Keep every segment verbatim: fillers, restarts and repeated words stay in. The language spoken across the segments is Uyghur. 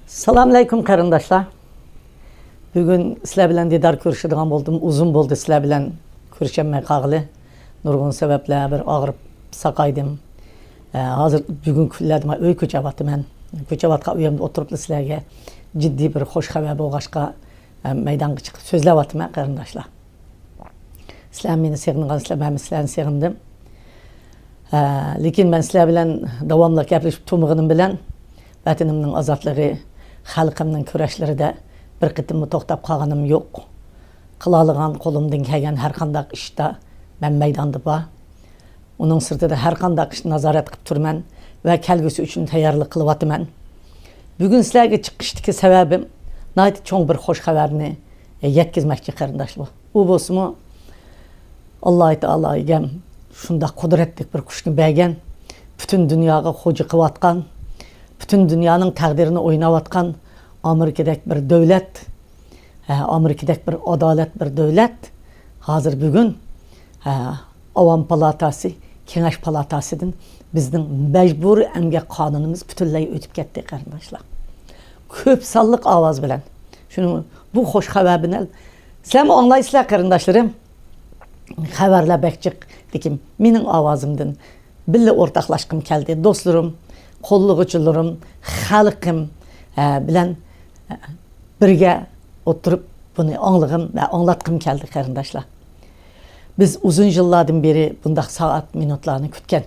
سالام ئەلەيكۇم قېرىنداشلار. بۈگۈن سىلەر بىلەن دىدار كۆرۈشىدىغان بولدۇم. ئۇزۇن بولدى سىلەر بىلەن كۆرۈشەلمەي قالغىلى. نۇرغۇن سەۋەبلەر، بىر ئاغرىپ ساقايدىم. ئە، ھازىر بۈگۈنكى كۈنلەردە مەن ئۆي كۆچەۋاتىمەن. كۆچەۋاتقان ئۆيۈمدە ئولتۇرۇپلا سىلەرگە جىددىي بىر خوش خەۋەر بولغاچقا، ئە، مەيدانغا چىقىپ سۆزلەۋاتىمەن قېرىنداشلار. سىلەر مېنى سېغىنغانسىلەر، مەنمۇ سىلەرنى سېغىندىم. ھە، لېكىن مەن سىلەر بىلەن داۋاملىق گەپلىشىپ تۇرمىغىنىم بىلەن ۋەتىنىمنىڭ ئازادلىقى، خەلقىمنىڭ كۈرەشلىرىدە بىر قېتىممۇ توختاپ قالغىنىم يوق. قىلالىغان قولۇمدىن كەلگەن ھەر قانداق ئىشتا مەن مەيداندا بار. ئۇنىڭ سىرتىدا ھەر قانداق ئىشنى نازارەت قىلىپ تۇرىمەن ۋە كەلگۈسى ئۈچۈن تەييارلىق قىلىۋاتىمەن. بۈگۈن سىلەرگە چىقىشتىكى سەۋەبىم ناھايىتى چوڭ بىر خوش خەۋەرنى يەتكۈزمەكچى قېرىنداشلار. ئۇ بولسىمۇ ئاللاھ تائالا ئىگەم شۇنداق قۇدرەتلىك بىر كۈچنى بەرگەن، پۈتۈن دۇنياغا خوجا قىلىۋاتقان، پۈتۈن دۇنيانىڭ تەقدىرىنى ئويناۋاتقان ئامېرىكىدەك بىر دۆلەت، ھە، ئامېرىكىدەك بىر ئادالەت بىر دۆلەت ھازىر بۈگۈن، ھە، ئاۋام پالاتاسى، كېڭەش پالاتاسىدىن بىزنىڭ مەجبۇرىي ئەمگەك قانۇنىمىز پۈتۈنلەي ئۆتۈپ كەتتى قېرىنداشلار. كۆپ سانلىق ئاۋاز بىلەن. شۇنىڭ، بۇ خوش خەۋەر بىلەن سىلەرمۇ ئاڭلايسىلەر قېرىنداشلىرىم. خەۋەرلەر بەك جىق، لېكىن مېنىڭ ئاۋازىمدىن بىللە ئورتاقلاشقۇم كەلدى. دوستلىرىم، قوللىغۇچىلىرىم، خەلقىم، ئە، بىلەن، ئە، بىرگە ئولتۇرۇپ بۇنى ئاڭلىغىم ۋە ئاڭلاتقۇم كەلدى قېرىنداشلار. بىز ئۇزۇن يىللاردىن بېرى بۇنداق سائەت، مىنۇتلارنى كۈتكەن.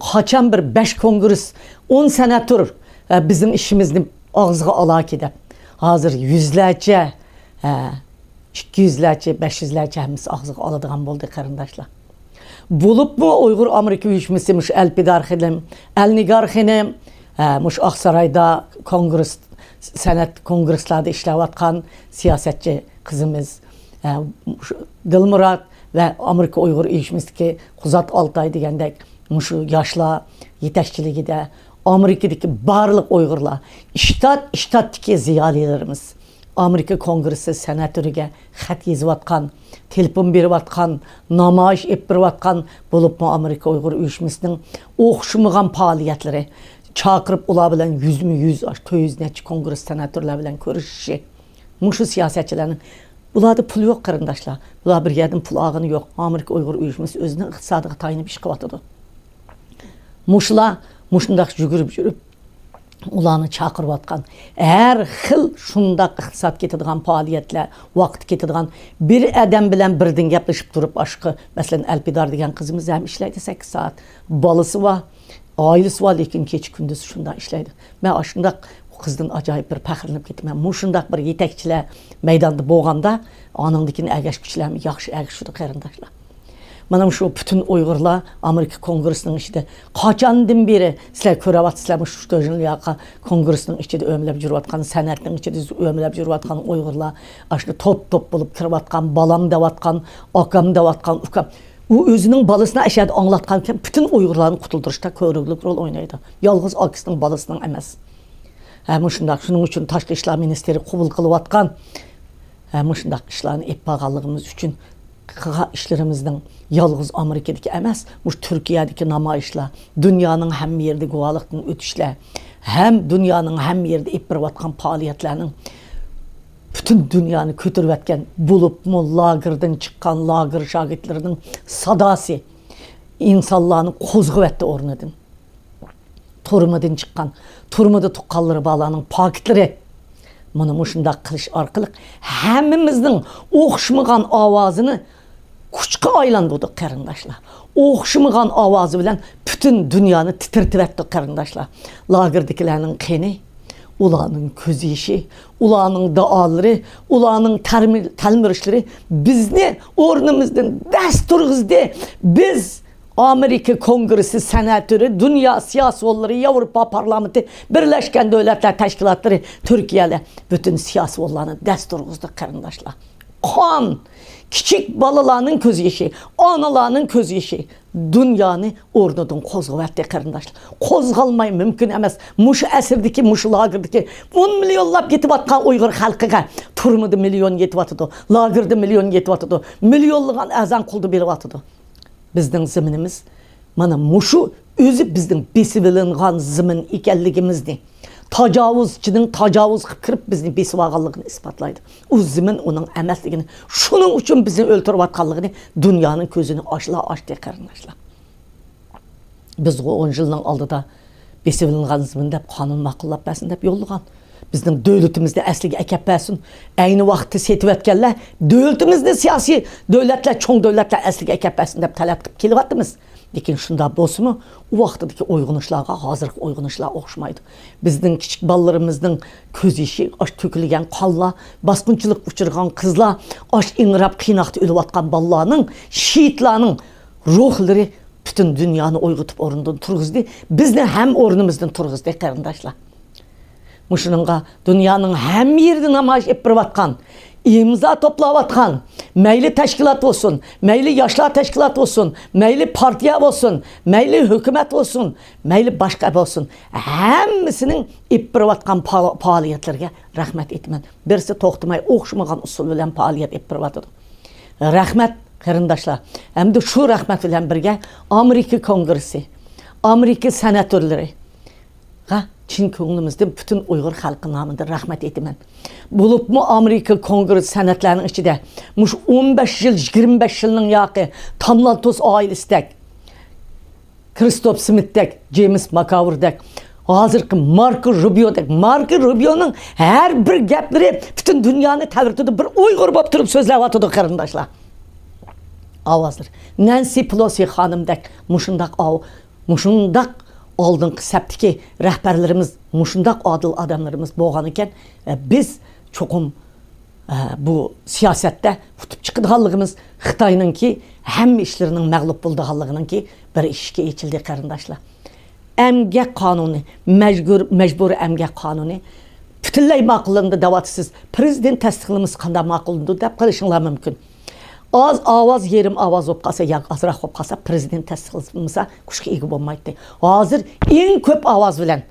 قاچان بىر بەش كونگرېس، ئون سېناتور، ئە، بىزنىڭ ئىشىمىزنى ئاغزىغا ئالاكى دەپ. ھازىر يۈزلەرچە، ئە، ئىككى يۈزلەرچە، بەش يۈزلەرچە ھەممىسى ئاغزىغا ئالىدىغان بولدى قېرىنداشلار. بولۇپمۇ ئۇيغۇر ئامېرىكا ئۇيۇشمىسى مۇشۇ ئەلپىدار خېنىم، ئەلنىگار خېنىم، ھە، مۇشۇ ئاقسارايدا كونگرېس، سەنئەت كونگرېسلاردا ئىشلەۋاتقان سىياسەتچى قىزىمىز، ھە، مۇشۇ دىلمۇرات ۋە ئامېرىكا ئۇيغۇر ئۇيۇشمىسىدىكى قۇزات ئالتاي دېگەندەك مۇشۇ ياشلار يېتەكچىلىكىدە ئامېرىكىدىكى بارلىق ئۇيغۇرلار، شتات، شتاتتىكى زىيالىيلىرىمىز، ئامېرىكا كونگرېسسى سېناتورىگە خەت يېزىۋاتقان، تېلېفون بېرىۋاتقان، نامايىش ئېلىپ بېرىۋاتقان، بولۇپمۇ ئامېرىكا ئۇيغۇر ئۇيۇشمىسىنىڭ ئوخشىمىغان پائالىيەتلىرى، چاقىرىپ ئۇلار بىلەن يۈزمۇ يۈز، ئاشۇ تۆت يۈز نەچچە كونگرېس سېناتورلار بىلەن كۆرۈشۈشى. مۇشۇ سىياسەتچىلەرنىڭ، بۇلاردا پۇل يوق قېرىنداشلار. بۇلار بىر يەردىن پۇل ئالغىنى يوق. ئامېرىكا ئۇيغۇر ئۇيۇشمىسى ئۆزىنىڭ ئىقتىسادىغا تايىنىپ ئىش قىلىۋاتىدۇ. مۇشۇلار مۇشۇنداق يۈگۈرۈپ يۈرۈپ، ئۇلارنى چاقىرىۋاتقان ھەر خىل شۇنداق ئىقتىساد كېتىدىغان پائالىيەتلەر، ۋاقىت كېتىدىغان، بىر ئادەم بىلەن بىردىن گەپلىشىپ تۇرۇپ، ئاشقا، مەسىلەن، ئەلپىدار دېگەن قىزىمىز ھەم ئىشلەيدۇ سەككىز سائەت. بالىسى بار، ئائىلىسى بار، لېكىن كېچە كۈندۈز شۇنداق ئىشلەيدۇ. مەن ئاشۇنداق قىزدىن ئاجايىپ بىر پەخىرلىنىپ كېتىمەن. مۇشۇنداق بىر يېتەكچىلەر مەيداندا بولغاندا، ئانىڭدىن كېيىن ئەگەشكۈچىلەرمۇ ياخشى ئەگىشىدۇ قېرىنداشلار. مانا شۇ پۈتۈن ئۇيغۇرلار ئامېرىكا كونگرېسسىنىڭ ئىچىدە، قاچاندىن بېرى سىلەر كۆرۈۋاتىسىلەر، مۇشۇ شتۆژنلياكا كونگرېسسىنىڭ ئىچىدە ئۆمىلەپ يۈرۈۋاتقان، سەنئەتنىڭ ئىچىدە ئۆمىلەپ يۈرۈۋاتقان ئۇيغۇرلار، ئاشۇ توپ-توپ بولۇپ كىرىۋاتقان، بالام دەۋاتقان، ئاكام دەۋاتقان، ئۇكام. ئۇ ئۆزىنىڭ بالىسىنى ئەشەدە ئاڭلاتقانكەن، پۈتۈن ئۇيغۇرلارنى قۇتۇلدۇرۇشتا كۆرۈرلۈك رول ئوينايدۇ. يالغۇز ئاكىسىنىڭ، بالىسىنىڭ ئەمەس. ھە، مۇشۇنداق. شۇنىڭ ئۈچۈن تاشقى ئىشلار مىنىستىرى قوبۇل قىلىۋاتقان، ھە، مۇشۇنداق ئىشلارنى ئېلىپ بارغانلىقىمىز ئۈچۈن قىلغان ئىشلىرىمىزنىڭ يالغۇز ئامېرىكىدىكى ئەمەس، مۇشۇ تۈركىيەدىكى نامايىشلار، دۇنيانىڭ ھەممە يېرىدە گۇۋاھلىقتىن ئۆتۈشلەر، ھەم دۇنيانىڭ ھەممە يېرىدە ئېلىپ بېرىۋاتقان پائالىيەتلەرنىڭ پۈتۈن دۇنيانى كۆتۈرۈۋەتكەن، بولۇپمۇ لاگېردىن چىققان لاگېر شاگىرتلىرىنىڭ ساداسى ئىنسانلارنى قوزغىۋەتتى ئورنىدىن. تۈرمىدىن چىققان، تۈرمىدە تۇغقانلىرى بارلارنىڭ پاكىتلىرى. مانا مۇشۇنداق قىلىش ئارقىلىق ھەممىمىزنىڭ ئوخشىمىغان ئاۋازىنى كۈچكە ئايلاندۇردۇق، قېرىنداشلار. ئوخشىمىغان ئاۋازى بىلەن پۈتۈن دۇنيانى تىترىتىۋەتتۇق، قېرىنداشلار. لاگېردىكىلەرنىڭ قېنى، ئۇلارنىڭ كۆز يېشى، ئۇلارنىڭ دۇئالىرى، ئۇلارنىڭ تەرمى-، تەلمۈرۈشلىرى بىزنى ئورنىمىزدىن دەس تۇرغۇزدى. بىز ئامېرىكا كونگرېسسى سېناتورى، دۇنيا سىياسىيونلىرى، ياۋروپا پارلامېنتى، بىرلەشكەن دۆلەتلەر تەشكىلاتلىرى، تۈركىيەلەر، پۈتۈن سىياسىيونلارنى دەس تۇرغۇزدى، قېرىنداشلار. قان، كىچىك بالىلارنىڭ كۆز يېشى، ئانىلارنىڭ كۆز يېشى دۇنيانى ئورنىدىن قوزغىۋەتتى، قېرىنداشلار. قوزغالماي مۇمكىن ئەمەس. مۇشۇ ئەسىردىكى، مۇشۇ لاگېردىكى ئون مىليونلاپ يېتىۋاتقان ئۇيغۇر خەلقىگە، تۈرمىدە مىليون يېتىۋاتىدۇ، لاگېردا مىليون يېتىۋاتىدۇ، مىليونلىغان ئەرزان قۇلدا بېرىۋاتىدۇ. بىزنىڭ زېمىنىمىز مانا مۇشۇ ئۆزى بىزنىڭ بېسىۋېلىنغان زېمىن ئىكەنلىكىمىزنى، تاجاۋۇزچىنىڭ تاجاۋۇز قىلىپ كىرىپ بىزنى بېسىۋالغانلىقىنى ئىسپاتلايدۇ. ئۇ زېمىن ئۇنىڭ ئەمەسلىكىنى، شۇنىڭ ئۈچۈن بىزنى ئۆلتۈرۈۋاتقانلىقىنى دۇنيانىڭ كۆزىنى ئاشلا ئاچتى، قېرىنداشلار. بىزغۇ ئون يىلنىڭ ئالدىدا بېسىۋېلىنغان زېمىن دەپ قانۇن ماقۇللاپ بەرسۇن دەپ يوللىغان. بىزنىڭ دۆلىتىمىزنى ئەسلىگە ئەكەپ بەرسۇن. ئەينى ۋاقىتتا سېتىۋەتكەنلەر دۆلىتىمىزنى سىياسىي دۆلەتلەر، چوڭ دۆلەتلەر ئەسلىگە ئەكەپ بەرسۇن دەپ تەلەپ قىلىپ كېلىۋاتىمىز. لېكىن شۇنداق بولسىمۇ، ئۇ ۋاقتىدىكى ئويغىنىشلارغا ھازىرقى ئويغىنىشلار ئوخشىمايدۇ. بىزنىڭ كىچىك بالىلىرىمىزنىڭ كۆز يېشى، ئاش تۆكۈلگەن قانلار، باسقۇنچىلىققا ئۇچرىغان قىزلار، ئاش ئىڭراپ قىيناقتا ئۆلۈۋاتقان بالىلارنىڭ، شېھىتلارنىڭ روھلىرى پۈتۈن دۇنيانى ئويغىتىپ ئورنىدىن تۇرغۇزدى. بىزنى ھەم ئورنىمىزدىن تۇرغۇزدى، قېرىنداشلار. مۇشۇنىڭغا دۇنيانىڭ ھەممە يېرىدە نامايىش ئېلىپ بېرىۋاتقان، ئىمزا توپلاۋاتقان، مەيلى تەشكىلات بولسۇن، مەيلى ياشلار تەشكىلاتى بولسۇن، مەيلى پارتىيە بولسۇن، مەيلى ھۆكۈمەت بولسۇن، مەيلى باشقا بولسۇن، ھەممىسىنىڭ ئېلىپ بېرىۋاتقان پا-، پائالىيەتلىرىگە رەھمەت ئېيتىمەن. بىرسى توختىماي ئوخشىمىغان ئۇسۇل بىلەن پائالىيەت ئېلىپ بېرىۋاتىدۇ. رەھمەت، قېرىنداشلار. ھەمدە شۇ رەھمەت بىلەن بىرگە ئامېرىكا كونگرېسسى، ئامېرىكا سېناتورلىرىغا چىن كۆڭلىمىزدىن پۈتۈن ئۇيغۇر خەلقى نامىدىن رەھمەت ئېيتىمەن. بولۇپمۇ ئامېرىكا كونگرېسسى سېناتلارنىڭ ئىچىدە مۇشۇ ئون بەش يىل، يىگىرمە بەش يىلنىڭ ياقى تاملانتوس ئائىلىسىدەك، كىرىستوپ سمىتتەك، جېيمس ماكاۋردەك، ھازىرقى ماركو روبىيودەك. ماركو روبىيونىڭ ھەر بىر گەپلىرى پۈتۈن دۇنيانى تەۋرىتىدۇ. بىر ئۇيغۇر بولۇپ تۇرۇپ سۆزلەۋاتىدۇ، قېرىنداشلار. ئاۋازلىرى. نەنسى پېلوسى خانىمدەك مۇشۇنداق ئاۋ-، مۇشۇنداق ئالدىنقى سەپتىكى رەھبەرلىرىمىز، مۇشۇنداق ئادىل ئادەملىرىمىز بولغان ئىكەن، ئە، بىز چوقۇم ئە، بۇ سىياسەتتە ئۇتۇپ چىقىدىغانلىقىمىز، خىتاينىڭكى ھەممە ئىشلىرىنىڭ مەغلۇپ بولىدىغانلىقىنىڭكى بىر ئىشىكى ئېچىلدى، قېرىنداشلار. ئەمگەك قانۇنى، مەجبۇر-، مەجبۇرىي ئەمگەك قانۇنى پۈتۈنلەي ماقۇللىنىدۇ دەۋاتىسىز. پىرېزىدېنت تەستىقلىمىسا قانداق ماقۇللىنىدۇ دەپ قېلىشىڭلار مۇمكىن. ئاز ئاۋاز، يېرىم ئاۋاز بولۇپ قالسا ياكى ئازراق بولۇپ قالسا، پىرېزىدېنت تەستىقلىمىسا كۈچكە ئىگە بولمايتتى. ھازىر ئەڭ كۆپ ئاۋاز بىلەن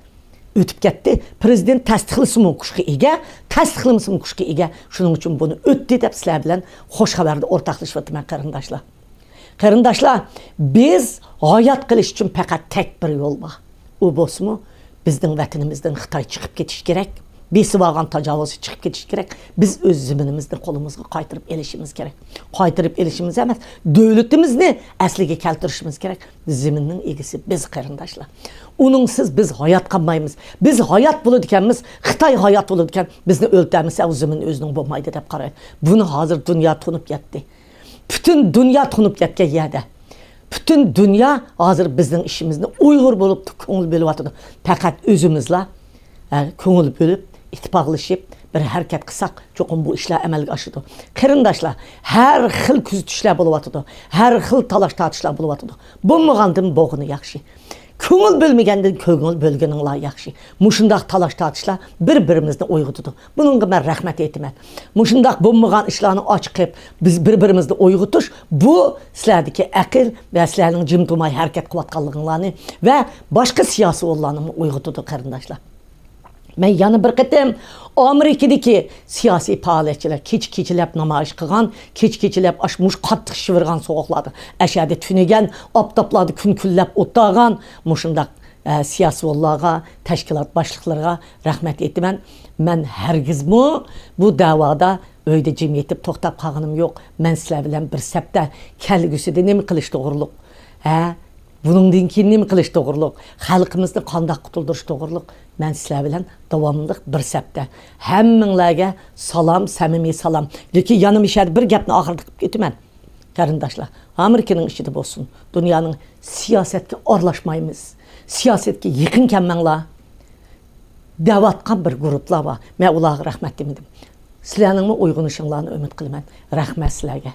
ئۆتۈپ كەتتى. پىرېزىدېنت تەستىقلىسىمۇ كۈچكە ئىگە، تەستىقلىمىسىمۇ كۈچكە ئىگە. شۇنىڭ ئۈچۈن بۇنى ئۆتتى دەپ سىلەر بىلەن خوش خەۋەردە ئورتاقلىشىۋاتىمەن، قېرىنداشلار. قېرىنداشلار، بىز ھايات قېلىش ئۈچۈن پەقەت تەك بىر يول بار. ئۇ بولسىمۇ بىزنىڭ ۋەتىنىمىزدىن خىتاي چىقىپ كېتىشى كېرەك. بېسىۋالغان تاجاۋۇزچى چىقىپ كېتىشى كېرەك. بىز ئۆز زېمىنىمىزنى قولىمىزغا قايتۇرۇپ ئېلىشىمىز كېرەك. قايتۇرۇپ ئېلىشىمىز ئەمەس، دۆلىتىمىزنى ئەسلىگە كەلتۈرۈشىمىز كېرەك. زېمىننىڭ ئىگىسى بىز، قېرىنداشلار. ئۇنىڭسىز بىز ھايات قالمايمىز. بىز ھايات بولىدىكەنمىز، خىتاي ھايات بولىدىكەن، بىزنى ئۆلتۈرمىسە ئۇ زېمىن ئۆزىنىڭ بولمايدۇ دەپ قارايدۇ. بۇنى ھازىر دۇنيا تونۇپ يەتتى. پۈتۈن دۇنيا تونۇپ يەتكەن يەردە. پۈتۈن دۇنيا ھازىر بىزنىڭ ئىشىمىزنى ئۇيغۇر بولۇپ كۆڭۈل بۆلۈۋاتىدۇ. پەقەت ئۆزىمىزلا، ئە، كۆڭۈل بۆلۈپ، ئىتتىپاقلىشىپ، بىر ھەرىكەت قىلساق، چوقۇم بۇ ئىشلار ئەمەلگە ئاشىدۇ. قېرىنداشلار، ھەر خىل كۆزىتىشلەر بولۇۋاتىدۇ، ھەر خىل تالاش-تارتىشلار بولۇۋاتىدۇ. بولمىغاندىن بولغىنى ياخشى. كۆڭۈل بۆلمىگەندىن كۆڭۈل بۆلگىنىڭلار ياخشى. مۇشۇنداق تالاش-تارتىشلار بىر-بىرىمىزنى ئويغىتىدۇ. بۇنىڭغا مەن رەھمەت ئېيتىمەن. مۇشۇنداق بولمىغان ئىشلارنى ئاچىقىپ، بىز بىر-بىرىمىزنى ئويغىتىش، بۇ سىلەردىكى ئەقىل ۋە سىلەرنىڭ جىم تۇرماي ھەرىكەت قىلىۋاتقانلىقىڭلارنى ۋە باشقا سىياسىيونلارنىمۇ ئويغىتىدۇ، قېرىنداشلار. مەن يەنە بىر قېتىم ئامېرىكىدىكى سىياسىي پائالىيەتچىلەر كېچە-كېچىلەپ نامايىش قىلغان، كېچە-كېچىلەپ ئاش-، مۇشۇ قاتتىق شىۋىرغان سوغۇقلاردا، ئەشەدە تۈنىگەن، ئاپتاپلاردا كۈن كۈنلەپ ئولتۇرغان مۇشۇنداق، ئە، سىياسىيونلارغا، تەشكىلات باشلىقلىرىغا رەھمەت ئېيتىمەن. مەن ھەرگىزمۇ بۇ دەۋادا ئۆيدە جىم يېتىپ توختاپ قالغىنىم يوق. مەن سىلەر بىلەن بىر سەپتە. كەلگۈسىدە نېمە قىلىش توغرۇلۇق؟ ھە؟ بۇنىڭدىن كېيىن نېمە قىلىش توغرۇلۇق؟ خەلقىمىزنى قانداق قۇتۇلدۇرۇش توغرۇلۇق؟ مەن سىلەر بىلەن داۋاملىق بىر سەپتە. ھەممىڭلارگە سالام، سەمىمىي سالام. لېكىن يەنە مۇشۇ يەردە بىر گەپنى ئاخىرىدا قىلىپ كېتىمەن. قېرىنداشلار، ئامېرىكىنىڭ ئىچىدە بولسۇن، دۇنيانىڭ سىياسەتكە ئارىلاشمايمىز. سىياسەتكە يېقىن كەلمەڭلار دەۋاتقان بىر گۇرۇپلار بار. مەن ئۇلارغا رەھمەت دېمىدىم. سىلەرنىڭمۇ ئويغىنىشىڭلارنى ئۈمىد قىلىمەن. رەھمەت سىلەرگە.